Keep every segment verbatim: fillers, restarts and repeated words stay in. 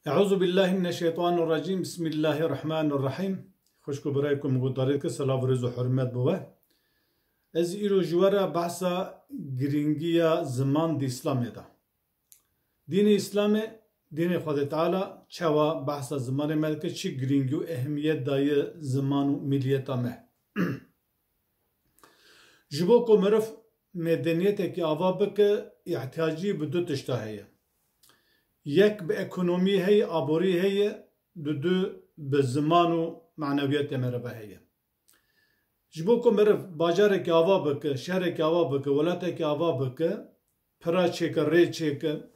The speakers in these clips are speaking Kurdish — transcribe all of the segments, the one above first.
Euzu billahi mineşşeytanirracim. Bismillahirrahmanirrahim. Xwişk û birayê ku min guhdarî dike, silav û rêz û hurmet bi we. Ez îro ji we re behsa girîngiya ziman di Îslamê de. Dînê Îslamê, dînê Xwedê Teala çawa behsa zimanê me dike, çi girîngî û ehemiyet daye ziman û miliyeta me. Ji bo ku meriv medeniyetekî ava bike, îhtiyacî bi du tişta heye. Yek bi ekonomî heye, aborî heye, dudu bi ziman û manewiyetê merive heye. Ji bo ku meriv bajarekî ava bike, şehrekî ava bike, welatekî ava bike, pira çêke, rê çêke,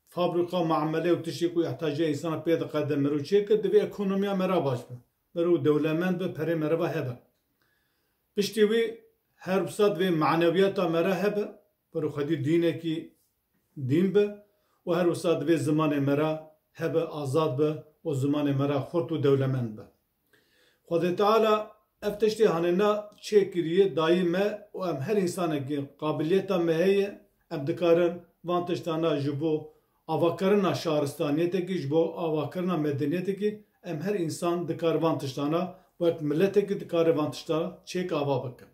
fabrîka, muamele û tiştê ku îhtiyacê însana pê diqede meriv çêke, divê ekonomiya meriv baş be. Meriv dewlemend be, perê meriva hebe. Piştî wî her wisa divê manewiyeta meriv hebe, meriv xwedî dînekî dîn be û her wisa divê zimanê meriv hebe, azad be û zimanê meriv xurt û dewlemend be. Xwedê Teala ev tiştê hanêna çêkiriye, dayî me û em her însanekî qabiliyeta me heye, em dikarin van tiştana ji bo avakirina şaristaniyetekî, ji bo avakirina medeniyetekî, em her însan dikare van tiştana, wek miletekî dikare van tiştana çêk ava bike.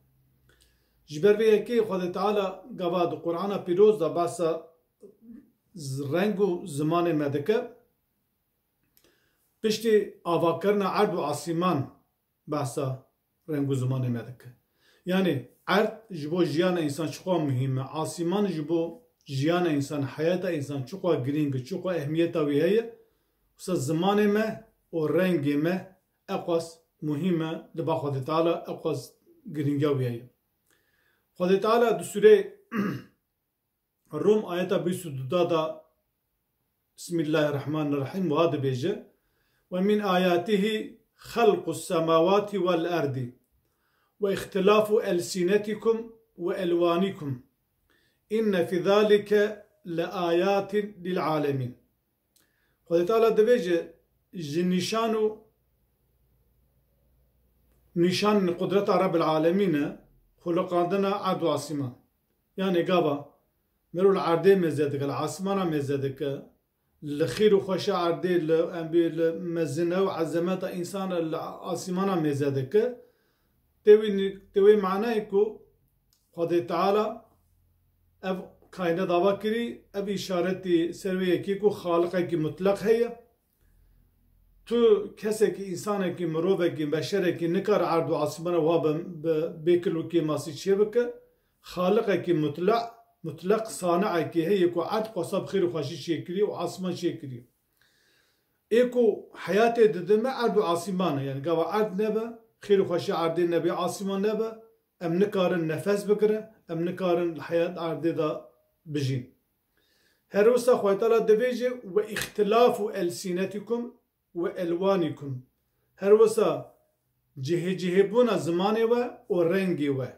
Ji ber vê yekê Xwedê Teala gava di Qur'ana Pîroz de behsa z-, reng û zimanê me dike. Piştî avakirina erd û asîman behsa reng û zimanê me dike. Yanî erd ji bo jiyana însan çiqas muhîm e, asîman ji bo jiyana însan, heyata însan çiqas girîng e, çiqas ehmiyeta wî heye, wisa zimanê me û rengê me eqas muhîm e, li ba Xwedê Teala eqas girîngiya wî heye. Xwedê Teala di sûreyê Rum ayeta bîst û du da da Bismillahirrahmanirrahim wiha dibêje: "Ve min ayatihi halqus semawati vel erdi ve ihtilafu elsinetikum ve elwanikum. İnne fi zalike le ayatin lil alemin." Xwedê Teala dibêje, ji nîşan û nîşan qudreta Rebbil Alemîn e, xuliqandina erd û asîman. Yanî gava mero li erdê mêze dike, li asîmana mêze dike, li xêr û xweşa erdê, li, em bê, li mezine û ezemeta însan li asîmana mêze dike, tê wî, tê wê manayê ku Xwedê Teala ev kaînat ava kirî, ev îşaretî ser wê yekê ku Xaliqekî mutleq heye. Tu kesekî, însanekî, mirovekî, beşerekî nikare erd û asîmana wa bi, bi bêkil û kêmasî çêbike. Xaliqekî mutleq, mutleq saniekî heye ku erd qasa bi xêr û xweşî çêkirî û asîman çêkirî. Ê ku heyatê dide me erd û asîman e. Yanî gava erd nebe, xêr û xweşiya erdê nebe, asîman nebe, em nikarin nefes bigirin, em nikarin li heyat erdê de bijîn. Her wisa Xwedê Teala dibêje, "Ve îxtilafu elsînetikum ve elwanikum." Her wisa cihêcihêbûna zimanê we û rengê we.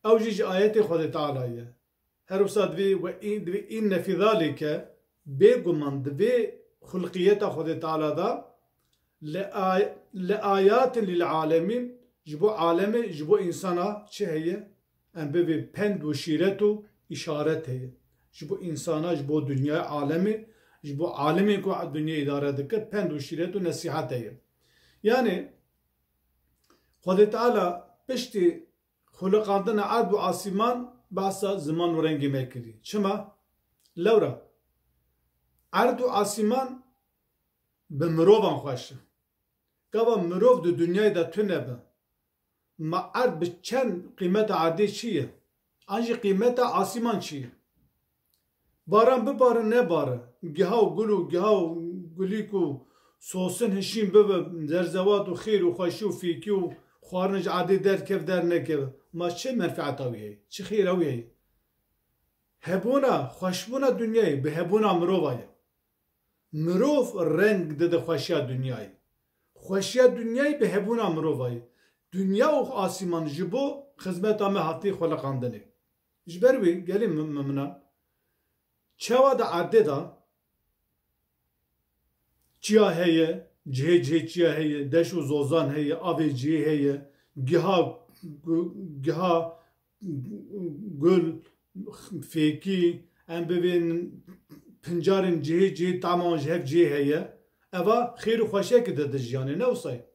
Ew jî ji ayetê Xwedê Teala ye. Her wisa divê we î-, divê inne fî zalike, bêguman di vê xulqiyeta Xwedê Teala de li ay-, li ayatin lil alemîn, ji bo alemê, ji bo însana çi heye? Em bivê pend û şîret û îşaret heye. Ji bo însana, ji bo dinyaya alemê, ji bo alemê ku dinyayê îdare dike, pend û şîret û nesîhet heye. Yanî Xwedê Teala piştî xuliqandina erd û asîman behsa ziman û rengê me kirî. Çima? Lewra erd û asîman bi mirovan xweş e. Gava mirov di dinyayê de tune be, ma erd bi çend qîmeta erdê çi ye? An jî qîmeta asîman çi ye? Baran bibare nebare, giha û gul û giha û gulîk û sosin hişîn bibe, zerzewat û xêr û xweşî û fêkî û xwarin ji erdê derkev dernekeve. Ma çi menfeeta wî heye? Çi xêra wî heye? Hebûna, xweşbûna dinyayê bi hebûna mirova ye. Mirov reng dide xweşiya dinyayê. Xweşiya dinyayê bi hebûna mirova ye. Dinya û asîman ji bo xizmeta me hatiye xuliqandinê. Ji ber wî gelî mi-, miminan, çawa di erdê de çiya heye, cihê cihê çiya heye, deş û zozan heye, avê cihê heye, giha gu-, giha gul, fêkî, em bivên pincarên cihê cihê, tama wan ji hev cihê heye. Eva xêr û xweşiyekî dide jiyanê, ne wisa ye?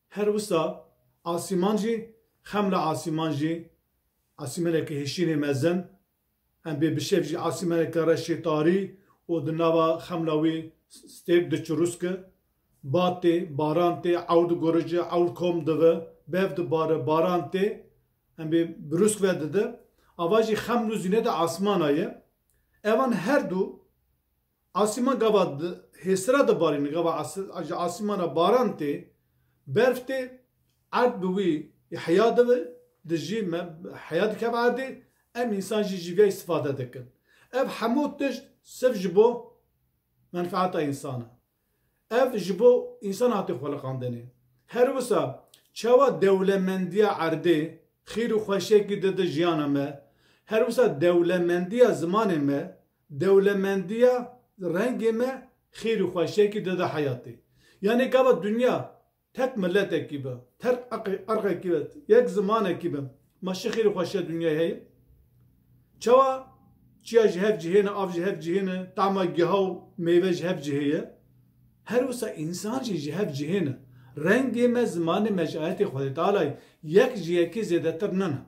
Her wisa asîman jî, xemla asîman jî, asîmeneke hişînê mezin, em bê bi şev jî asîmeneke reşê tarî û di nava xemla wî stêrk diçirûske, bad tê, baran tê, ewr digorice, ewr kom dive, bev dibare, baran tê, em bê birûsk vedide. Ava jî xeml û zîneta asmana ye. Evan her du Asîman gava di, hêsira dibarîne, gava asi-, ji asîmana baran tê, berf tê, erd bi wî ihya dibe, dijî me-, heya dikeve erdê, em însan jî ji vê îstifade dikin. Ev hemû tişt sif ji bo menfeeta însan e. Ev ji bo însan hate xweliqandinê. Her wisa çawa dewlemendiya erdê xêr û xweşiyekî dide jiyana me, her wisa dewlemendiya zimanê me, dewlemendiya rengê me xêr û xweşiyekî dide heyatê. Yanî gava dinya tek miletekî be, tek irq-, irqekî be, yek zimanekî be, ma çi xêr û xweşiya dinyayê heye? Çawa çiya ji hev cihê ne, av ji hev cihê ne, tama giha û meyve ji hev cihê ye? Her wisa însan jî ji hev cihê ne. Rengê me, zimanê me ji ayetê Xwedê Tealayê yek ji yekê zêdetir nine.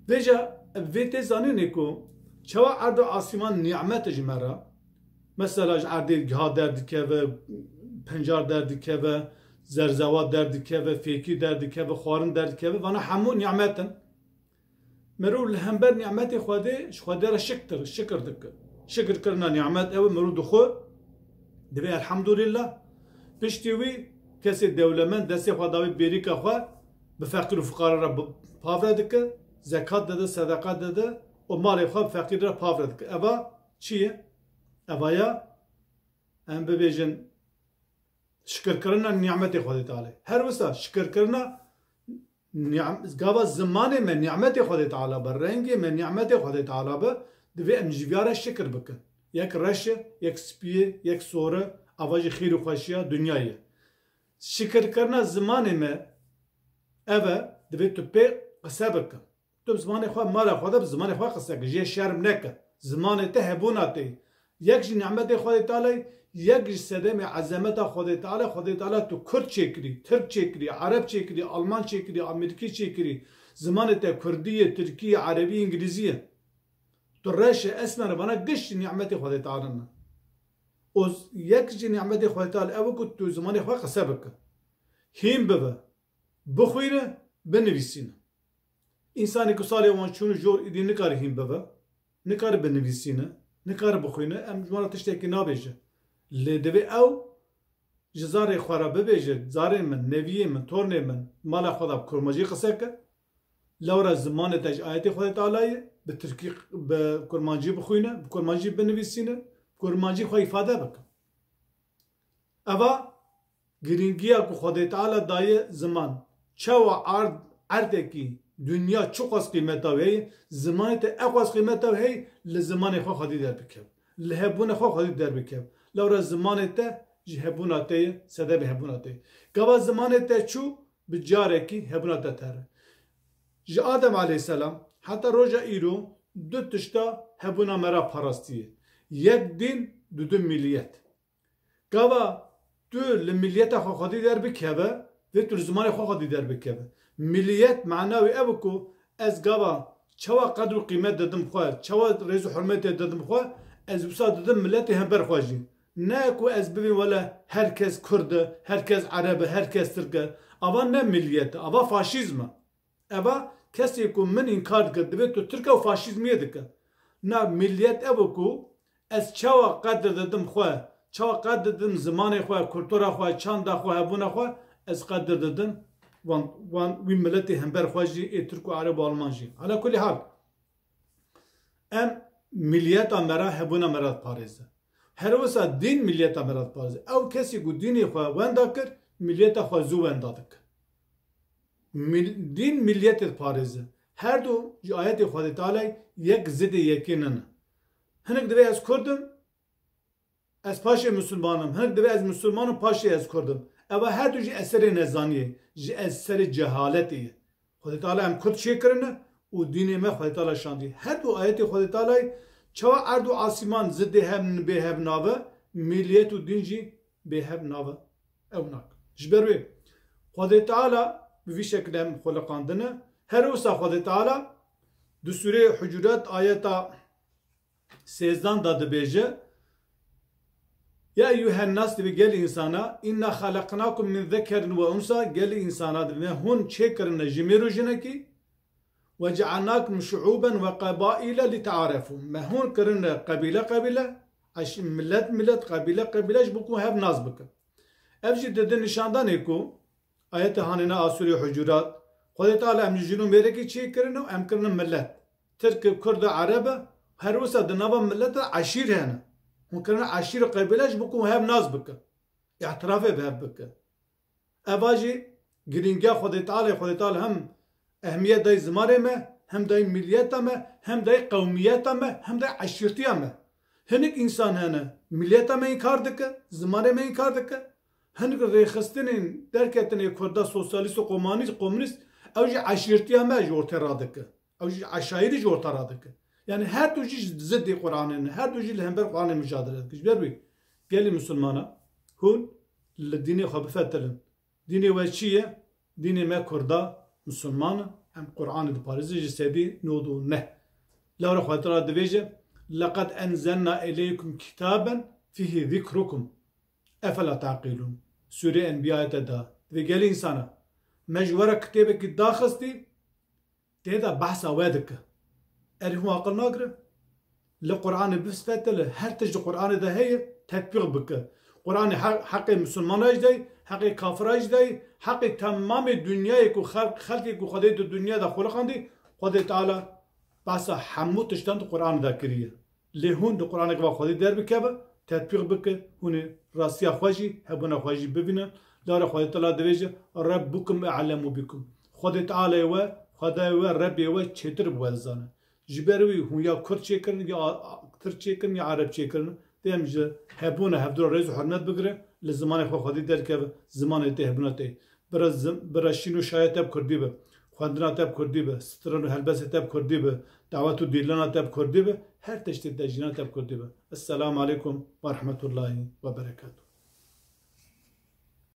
Vêca ev vê tê zanînê ku çawa erd û asîman nîmet e ji me re. Mesela ji erdê giha derdikeve, pencar derdikeve, zerzewa derdikeve, fêkî derdikeve, xwarin derdikeve, vana hemû nîmet in. Mirov li hember nîmetê Xwedê ji Xwedê re şiktir, şikir dike. Şikirkirina nîmet ew e, mirov dixwe, divê elhamdulillah. Piştî wî kesê dewlemend destê xwe dawî bêrîka xwe bi feqîr û fiqara re bi-, pavre dike, zekat dide, sedeqa dide û malê xwe bi feqîr re pavre dike. Eva çi ye? Eva ya em bibêjin şikirkirina nîmetê Xwedê Tealê. Her wisa şikirkirina nîm-, gava zimanê me nîmetê Xwedê Teala be, rengê me nîmetê Xwedê Teala be, divê em ji viya re şikir bikin. Yek reş e, yek spî ye, yek sor e, ava jî xêr û xweşiya dinyayê ye. Şikirkirina zimanê me ev e, divê tu pê qise bikin. Tu bi zimanê xwe mala xwe de bi zimanê xwe qise ke, jê şerm neke. Zimanê te hebûna te ye. Yek ji nîmetê Xwedê Teala ye, yek ji sedemê ezemeta Xwedê Teala, Xwedê Teala tu kurd çêkirî, tirk çêkirî, ereb çêkirî, alman çêkirî, amerîkî çêkirî. Zimanê te kurdî ye, tirkî ye, erebî, îngilîzî ye. Tu reş e, esmer e, vana giş ji nîmetê Xwedê Teala ne. Û z-, yek ji nîmetê Xwedê Teala ew e ku tu zimanê xwe qise bike. Hîn bibe, bixwîne, binivîsîne. Însanê ku salê wan çûn jor îdî nikare hîn bibe, nikare binivîsîne, nikare bixwîne, em ji wan re tiştekî nabêje. Lê divê ew ji zarê xwe re bibêje, zarê min, neviyê min, tornê min, mala xwe de bi kurmancî qise ke, lewra zimanê te ji ayetê Xwedê Teala ye, bi tirkî, bi kurmancî bixwîne, bi kurmancî binivîsîne, bi kurmancî xwe îfade bike. Eva girîngiya ku Xwedê Teala daye ziman. Çawa erd, erdekî, dinya çiqas qîmeta wê heye, zimanê te eqas qîmeta wê heye, li zimanê xwe xwedî derbikev. Li hebûna xwe xwedî derbikev. Lewra zimanê te ji hebûna te ye, sedemê hebûna te ye. Gava zimanê te çû, bi carekî hebûna te tere. Ji Adem aleyhisselam heta roja îro du tişta hebûna me re parastiye. Yek dîn, dudu miliyet. Gava tu li miliyeta xwe xwedî derbikeve, vê tu li zimanê xwe xwedî derbikeve. Miliyet mana wî ev e ku ez gava çawa qedr û qîmet didim xwe, çawa rêz û hurmetê didim xwe, ez wisa didim miletê hember xwe jî. Ne ku ez bivîm wele her kes kurd e, her kes ereb e, her kes tirk e. Ava ne miliyet e, ava faşîzm e. Eva kesê ku min înkar dike, divê tu tirk e û faşîzmiyê dike. Na miliyet ev e ku ez çawa qedir didim xwe, çawa qedir didim zimanê xwe, kultura xwe, çanda xwe, hebûna xwe, ez qedir didim wan, wan wî miletê hember xwe jî, ê tirk û ereb û alman jî. Ala kulî hal. Em miliyeta me re, hebûna me re diparêze. Her wisa dîn miliyeta me re diparêze. Ew kesî ku dînê xwe wenda kir, miliyeta xwe zû wenda dike. Mil-, dîn miliyetê diparêze. Her du ji ayetê Xwedê Tealay yek zidê yekê nine. Hinek divê ez kurd im, ez paşê misilman im. Hinek divê ez misilman im, paşê ez kurd im. Eva her du ji eserê nezaniyê, ji eserê cehaletê ye. Xwedê Teala em kurd çêkirine û dînê me Xwedê Teala şandiye. Her du ayetê Xwedê Tealayê Çawa erd û asîman zidê hev bê hev nabe, miliyet û din jî bê hev nabe. Ew nak. Ji ber wê Xwedê Teala bi vî şekilde em xuliqandine. Her wisa Xwedê Teala di Sûreyê Hucurat ayeta sêzdan de dibêje, Ya eyyuhen nas, divê gelî însana, inna xalaqnakum min zekerin ve unsa, gelî însana divê me hûn çêkirine ji mêr û jinekî, ve cealnakum şuuben ve qabaîle litearefû. Me hûn kirine qebîle qebîle, eş-, milet milet, qebîle qebîle ji bo ku hev nas bikin. Ev jî dide nîşandanê ku ayetê hanêne a Sûreyê Hucurat, Xwedê Teala em ji jin û mêrekî çêkirine û em kirine milet. Tirk e, Kurd e, Ereb e, her wisa di nava milet de eşîr hene. Hûn kirine eşîr û qebîle ji bo ku hev nas bikin. Îtirafê bi hev bikin. Eva jî girîngiya Xwedê Teala, Xwedê Teala hem ehmiyet dayî zimanê me, hem dayî miliyeta me, hem dayî qewmiyeta me, hem dayî eşîrtiya me. Hinek însan hene, miliyeta me înkar dike, zimanê me înkar dike. Hinek rêxistinên derketinê Kurda sosyalîst û komanîst, komunîst, ew jî eşîrtiya me ji ortê radike. Ew jî eşayîrî ji orta radike. Yani her du jî zidê Qur'anê ne, her du jî li hember Qur'anê micadele dike. Ji ber wî gelî misilmana hûn li dînê xwe bifetilin. Dînê we çi ye? Dînê me Kurda, misilman in. Em Qur'anê diparêzin ji sedî nod û neh. Lewre Xwedê Teala dibêje, "Leqed enzelna ileykum kitaben fîhî zikrukum. Efela taqîlûn." Sûrê Enbiya ayete da. Divê gelî însana, me ji we re kitêbekî daxistî, tê de behsa we dike. Erê hûn aqil nagirin? Li Qur'anê bifetile, her tişt di Qur'anê de heye, tetbîq bike. Qur'anê he-, heqê misilmana jî dey, heqê kafira jî dey, heqê temamê dinyayê ku xelq, xelkê ku Xwedê di dinya de xuliqandî, Xwedê Teala behsa hemû tiştan di Qur'anê de kiriye. Lê hûn di Qur'anê va Xwedê derbikeve, tetbîq bike, hûn ê rastiya xwe jî, hebûna xwe jî bibînin. Lewre Xwedê Teala dibêje, "Rebbukum e'lemu bikum." Xwedê Tealê we, Xwedayê we, Rebbê we çêtir bi we dizane. Ji ber wî hûn ya Kurd çêkirin, ya a-, a-, Tirk çêkirin, ya Ereb çêkirin. Dê em ji hebûna hevdû re rêz û hurmet bigirin, li zimanê xwe Xwedê derkeve, zimanê tê, hebûna tê. Bira zim-, bira şîn û şaya te bi Kurdî be. Xwendina te bi Kurdî be. Stran û helbestê te bi Kurdî be. Dawet û dîlana te bi Kurdî be. Her tiştê te, jîna te bi Kurdî be. Esselamu aleykum ve rahmetullahi ve berekatuhu.